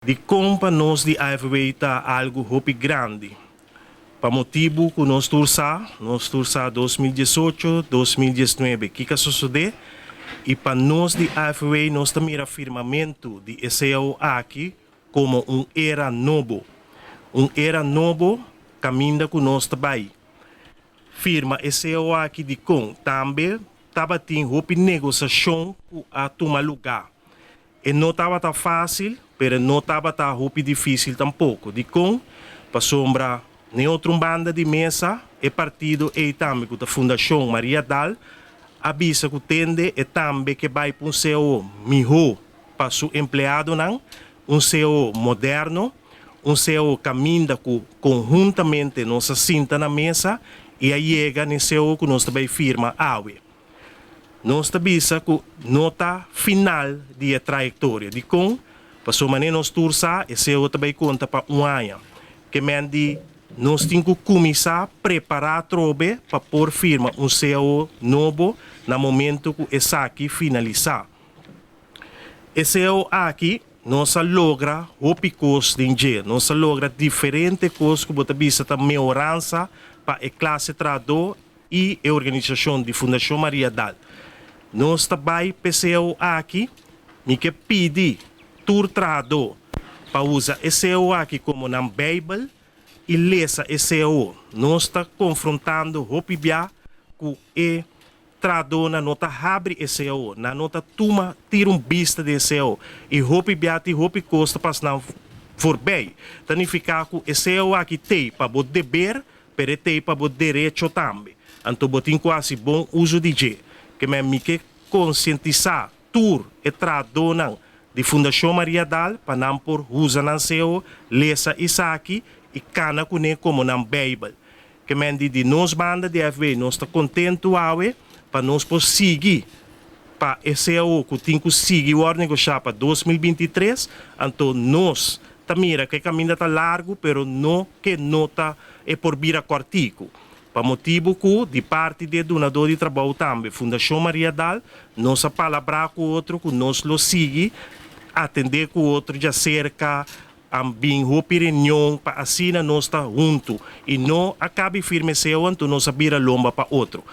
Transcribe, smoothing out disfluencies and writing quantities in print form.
Dikon pa nos di AFW ta algu hopi grandi? Pa motibu ku nos tur sa, nos tur sa 2018, 2019 kiko a sosodé, i pa nos di AFW nos ta mira firmamentu di e CAO aki komo un era nobo. Un era nobo kaminda ku nos ta bai firma e CAO aki. Dikon? Tambe tabatin hopi negosiashon ku a tuma lugá. E no tabata fásil, pero no tabata hopi difísil tampoko. Dikon? Pasombra, na otro banda di mesa, e partido ei tambe, ku Fundashon Mariadal, a bisa ku tende e tambe ke bai pa un CAO mihó pa su empleadonan, un CAO moderno, un CAO kaminda ku konhuntamente nos a sinta na mesa i a yega na e CAO ku nos ta bai firma awe. Nos ta bisa ku no ta final di trayektoria. Dikon? Paso manera nos tur sa, e CAO ta bai konta pa un aña. Ke men di nos tin ku kuminsá prepará trobe pa por firma un CAO nobo na momento ku esaki finalisá. E CAO aki nos a logra hopi kos den dje, nos a logra diferente kos ku bo ta bisa ta mehoransa pa e klase trahadó i e organisashon di Fundashon Mariadal. Nos ta bai pa e CAO aki, mi ke pidi tur trahadó pa usa e CAO aki komo nan Beibel i lesa e CAO. Nos ta konfrontando hopi bia ku e trahadónan no ta habri e CAO, nan no ta tuma tira un bista di e CAO. I hopi bia tin hopi kos ta pasa nan voorbij. Ta nifiká ku e CAO aki t'ei pa bo deber, pero t'ei pa bo derecho tambe. Anto bo tin ku hasi bon uso di dje. Ke men mi ke konsientisá tur e trahadónan di Fundashon Mariadal pa nan por usa nan CAO, lesa esaki i kana kuné komo nan Beibel. Ke men di nos banda di AFW, nos ta kontentu awe pa nos por sigui pa e CAO ku tin ku sigui wòrdu negoshá pa 2023, anto nos ta mira ku e kaminda ta largu, pero no ke no ta e por bira kòrtiku. Pa motibu ku di parti di dunadó di trabou tambe, Fundashon Mariadal, nos a palabrá ku otro ku nos lo sigui atendé ku otro di aserka, bin hopi reunion pa asina nos ta huntu i no a kaba firma e CAO, anto nos a bira lomba pa otro.